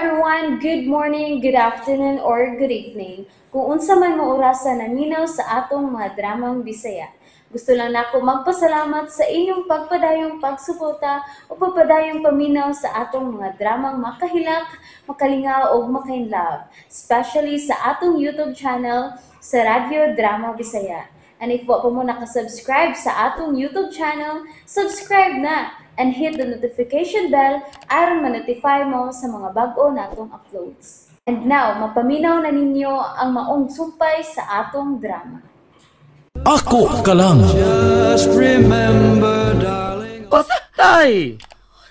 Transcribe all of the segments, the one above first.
Everyone! Good morning, good afternoon, or good evening. Kung unsa man mo orasa naminaw sa atong mga dramang Bisaya. Gusto lang nako magpasalamat sa inyong pagpadayong pagsuporta o pagpadayong paminaw sa atong mga dramang makahilak, makalingaw o makainlove, especially sa atong YouTube channel sa Radyo Drama Bisaya. And if wa pa mo nakasubscribe sa atong YouTube channel, subscribe na and hit the notification bell aron ma-notify mo sa mga bag-o natong uploads. And now, mapaminaw na ninyo ang maong sumpay sa atong drama. Ako ka lang. Just remember, darling. Patay!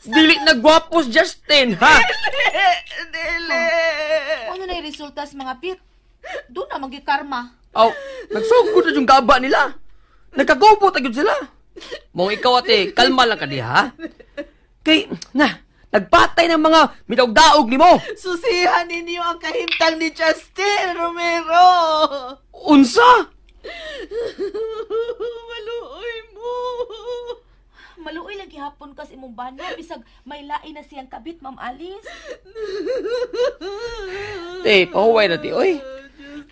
Dili na gwapos, Justin, ha? Dili! Ano na yung resulta sa mga pit? Doon na magikarma. Aw, nagsugod na yung gaba nila. Nagkagubot agad sila. Mong ikaw, ate, kalma lang ka di, ha? Kay, na, nagpatay ng mga midaog-daog ni mo. Susihan ninyo ang kahimtang ni Justin Romero! Unsa? Maluoy mo! Maluoy lang gihapon kas imong bana bisag may lain na siyang kabit, Ma'am Alice. Te, pahuway na, te, oy.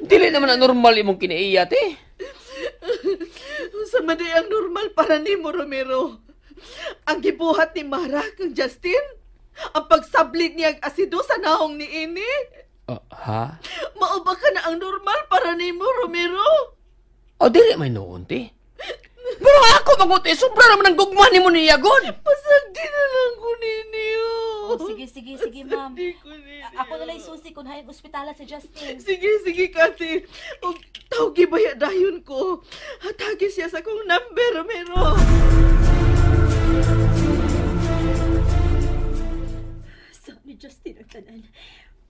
Dili naman na normal imong kinaiya, te. Unsa man di ang normal para nimo, Romero? Ang gibuhat ni Mara kang Justin? Ang pagsablig niya ang asido sa naong ni ini? Ha? Mao ba ka na ang normal para nimo, Romero? O, dili may noon, te. Pero ako, maguti, sobra naman ang gugma ni mo niya, God. Pasagdi na lang ko ninyo. Oh, sige, sige, sige, ma'am. Pasagdi ko ninyo. Ako na lang susi kung hayang ospitala si Justin. Sige, sige, Kathy. Og tawgi ba ya dayon ko? Hatagi siya sa kong number, Romero. Sa ni Justin ang tanan.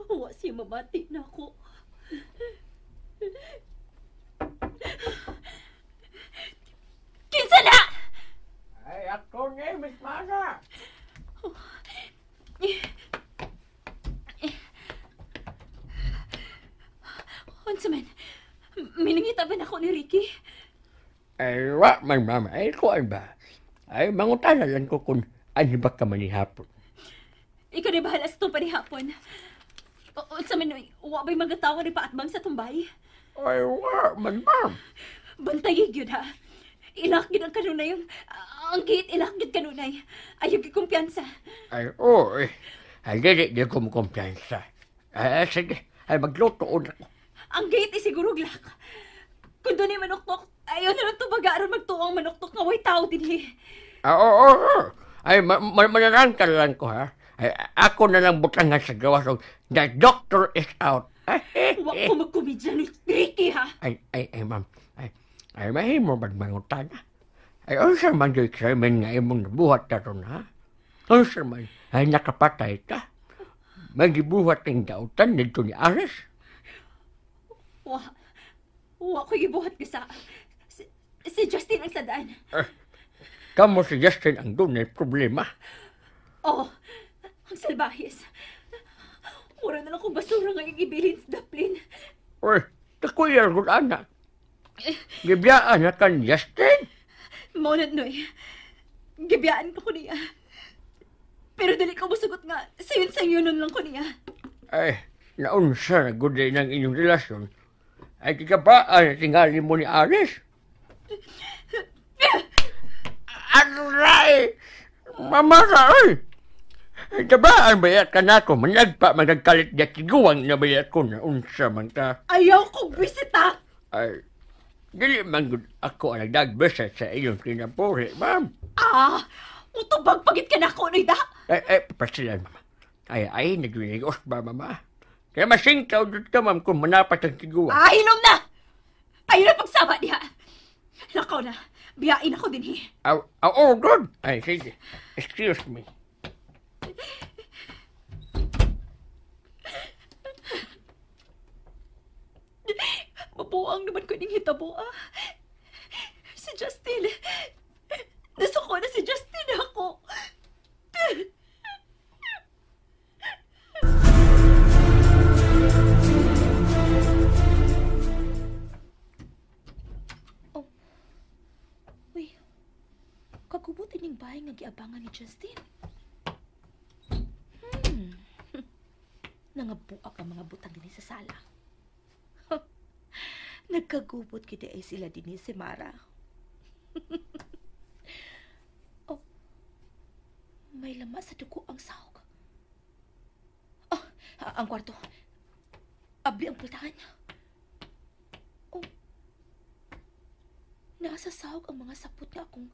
Wa siya mamati na ako. Kinsa na? Ay, ako ni Miss Mara. Unsa man? Minangita ba na ako ni Ricky? Ay, wa man, mama. Ay, kuan ba? Ay, mangutana lang ko kung ano ba ka manihapon. Ikaw na bahala sa itong panihapon. Unsa man, wa ba'y mga tawo ni paatbang sa tumbay? Ay, wa man, ma'am. Bantay gyud ha. Ilak gyud ang kanunay yung ang gate ilak gyud kanunay. Ayaw gyud kumpiyansa. Ay, oo eh. Ay, dili, di ko makumpiyansa. Ay, sige. Ay, magluto na ko. Ang gate is siguro glak. Kung doon ay manuktok, ayaw na lang tubaga aron magtuong manuktok nga way tao dinhi. Ah, oo, oo, oo. Ay, manarangka lang ko, ha? Ay, ako na lang butangan sa gawas. The doctor is out. Wa ko magkomedya ni Ricky, ha? Ay, ay, ay, ma'am. Ay, ay, mahimo magmangutana. Ay, unsa man yung krimen nga imong nabuhat karon, ha? Unsa man, ay, nakapatay ka. Magibuhat ng dautan nito ni Ares. Wa ko gibuhat ka sa... Si Justin ang sadaan. Kamo si Justin ang dunay problema. Oh, ang salbahis. Mura na lang kong basura nga yung ibilin sa daplin. Uy, takuyar ko anak. Gibiyaan na kan Justin. Maunad, Noy. Gibiyaan pa ko niya. Pero dali ko musugot nga, sayon-sayunon lang ko niya. Ay, naunsa na guday ng inyong relasyon. Ay, kikabaan na tingali mo ni Aris. Ano na eh? Mamara, oy! Kabaan bayat ka na ako, managpa magagkalit niya tiguang na bayat ko na unsa man ka. Ayaw kong bisita! Ay, dili man gud ako ang nagdagbesa sa iyong kinapuri, ma'am. Ah, utubag pagit ka na ako, Noy da. Ay, ay, pasilan, mama. Ay, ay, nagwinigos ba, mama? Kaya masingkaw dito ka, ma'am, kung manapat ang tiguang. Ah, hilom na! Ayaw na pagsama niya. Lakaw na, biyain ako din, eh. Aw, aw, oh, good. Ay, sige. Excuse me. Mabuang naman ko ning hitabo, ah. Si Justin. Nasuko na si Justin ako. Oh. Uy, kagubot ining bahay nga giabangan ni Justin. Nangabuak ang mga butang dinhi sa sala. Nagkagubot kita ay sila dinhi si Mara. Oh, may lama sa dugo ang sahog. Oh, ang kwarto. Abli ang pultahan. Oh, nasa sahog ang mga sapot nga akong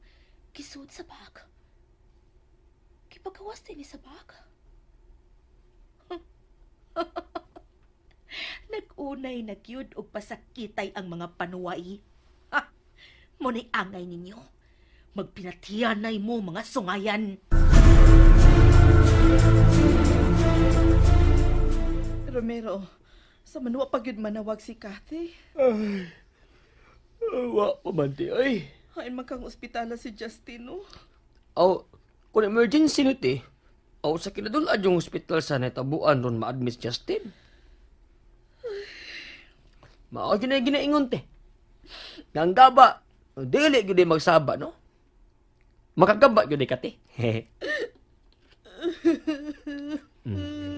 kisud sa bag. Kipagawas din sa bag. Nag-unay nagyud og pasakitay ang mga panuway. Ha! Muna'y angay ninyo. Magpinatianay mo mga sungayan. Romero, sa manuwa pag yun manawag si Kathy? Ay, wa pa man ti, ay. Hain man kang ospitala si Justin, no? Aw, kung emergency nito eh. Aw, sa kinadulad yung hospital sa natabuan ron ma-admit Justin. Mao gyud na ginaingon te. Nang gaba, dili gyud magsaba, no? Makagaba gyud ka te.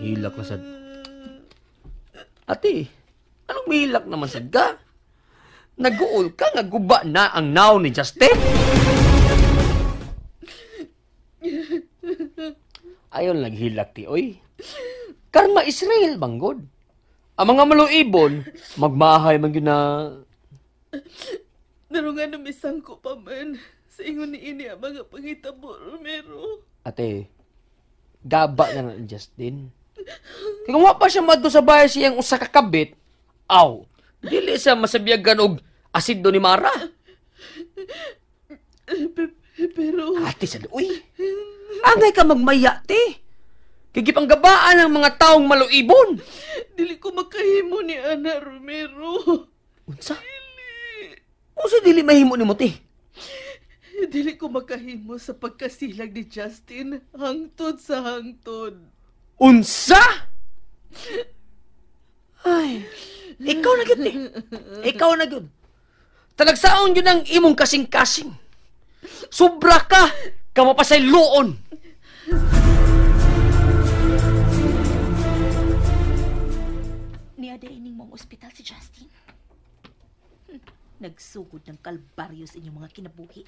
Hilak na sad. Ate, anong mihilak naman sad ka? Naguol ka nga guba na ang naon ni Justin? Ayon naghilak ti, oy. Karma Israel, banggod. Ang mga maluibon, magmahay man yun na... Narungan numisang ko pa man. Sa ingon ni ini ang mga pangitabo, Romero. Ate, gaba na na Justin. Kaya kung wa pa siya madto sa bahay siyang usa ka kabit, aw, dili siya masabiagan og asido ni Mara. Pero... Ate, sa uy, angay ka magmaya, te. Kigipang gabaan ang mga taong maluibon. Dili ko makahimo ni Ana, Romero. Unsa? Dili. Unsa dili mahimo nimo, te? Dili ko makahimo sa pagkasilag ni Justin hangtod sa hangtod. Unsa? Ay, ikaw na gyud, te. Ikaw na gyud. Talagsaon gyud ang imong kasing-kasing. Sobra ka, kamapasay luon. Niya ining mong ospital si Justin. Nagsugod ng kalbaryo sa inyong mga kinabuhi.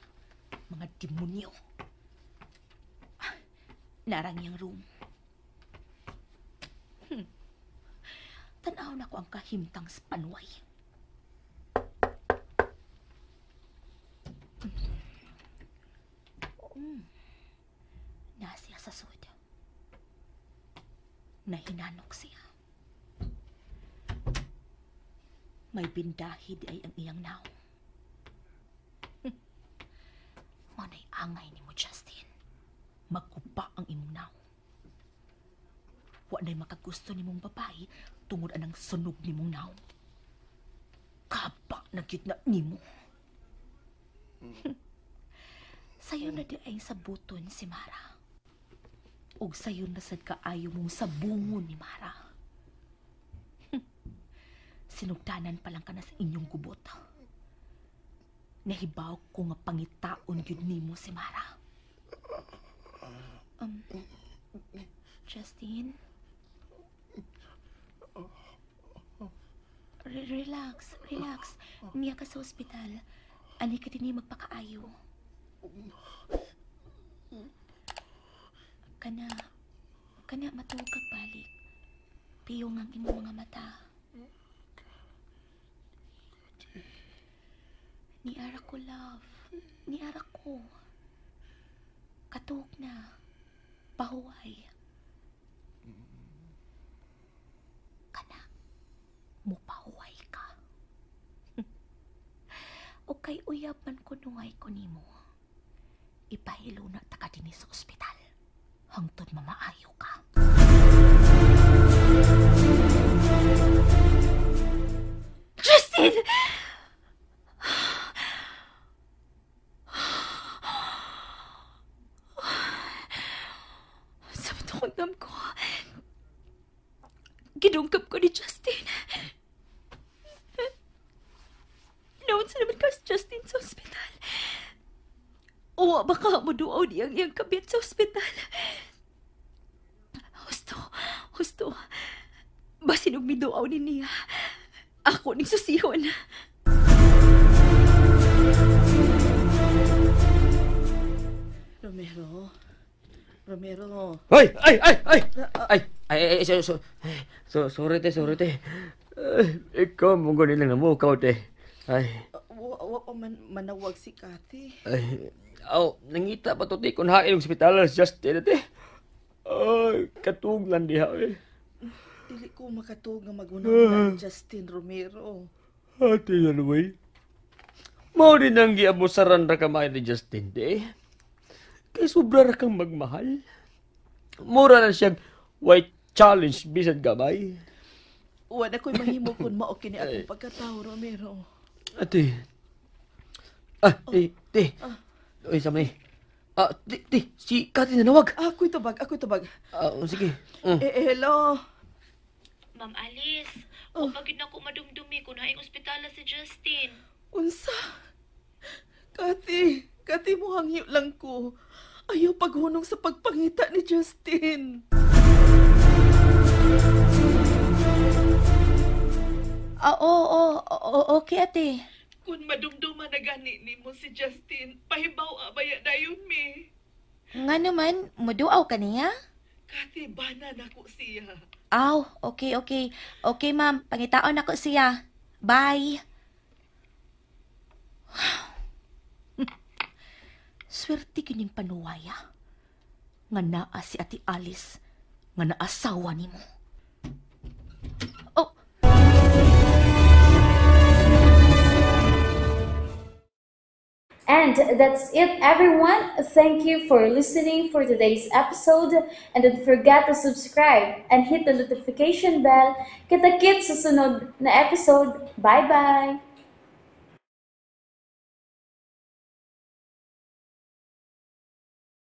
Mga demonyo. Narang iyang room. Tanaw na ko ang kahimtang sa panuay. Nasiya sa sud. Nahinanok siya. May bindahi di ay ang iyang naong. Manay angay ni mo, Justin. Magkupa ang imong naong. Wa na'y makagusto ni mong babae tungod anang sunog ni mong naong. Kaba na gyud na nimo. Sayo na di ay sabuton si Mara. Og sayo na sad kaayo mong sabungon ni Mara. Sinugdanan pa lang ka na sa inyong gubot. Nahibaw ko nga pangitaon yun nimo si Mara. Justin? Relax, relax. Niya ka sa ospital. Ani ka din magpakaayo. Kana matuog kag balik. Piyong ang imong mga mata. Niara ko, love. Niara ko. Katuog na. Pahuway. Kana, mupahuway ka. O kay uyab man kunuhay ko nimo. Ipahilo na ta ka dinhi sa ospital. Hangtod mamaayo ka. Justin! Sa matundam ko, gidungkap ko ni Justin. Noon sa naman ka si Justin sa ospital. O baka muduaw niyang iyang kabit sa ospital. Husto, husto. Basin og miduaw ni niya. Ako ning susihon. Romero. Romero. Ay, ay, ay, ay! Ay, ay, ay, so, so, so, sorry te, sorry te. Ay, ikaw mo gani lang namukaw te. Ay, Wa pa man manawag si Kathy. ay, aw, nangita pa to te kung hain og ospital si Justin te. Ay, katuglan diha eh. Dili ko makatuog nga magunang ni Justin, Romero. Ate Yalway. Mao din ang giabusaran ra kamay ni Justin te. Kay sobra ra kang magmahal. Mura na siyang white challenge bisan gamay. Wa na ko'y mahimo kung mao kini akong pagkatao, Romero. Ate. Ah, te, te. Uy, sama ni. Ah, te, te, si Kati nanawag. Ako'y tubag, ako'y tubag. Ah, oh, sige. Eh, hello. Ma'am Alice, oh. Pagid na ko madumdumi kung haing ospitala si Justin. Unsa? Kathy, Kathy, muhangyo lang ko. Ayaw paghunong sa pagpangita ni Justin. Oo, oo, okay ate. Kung madumduma na gani nimo si Justin, pahibaw abaya dayon mi. Nga naman, muduaw ka niya? Kathy, bana nako siya. Aw, okay, okay. Okay, ma'am. Pangitaon ako siya. Bye. Swerte kining panuwaya. Nga naa si Ate Alice, nga naasawa nimo. Oh. And that's it, everyone. Thank you for listening for today's episode. And don't forget to subscribe and hit the notification bell. Kita-kits sa sunod na episode. Bye-bye!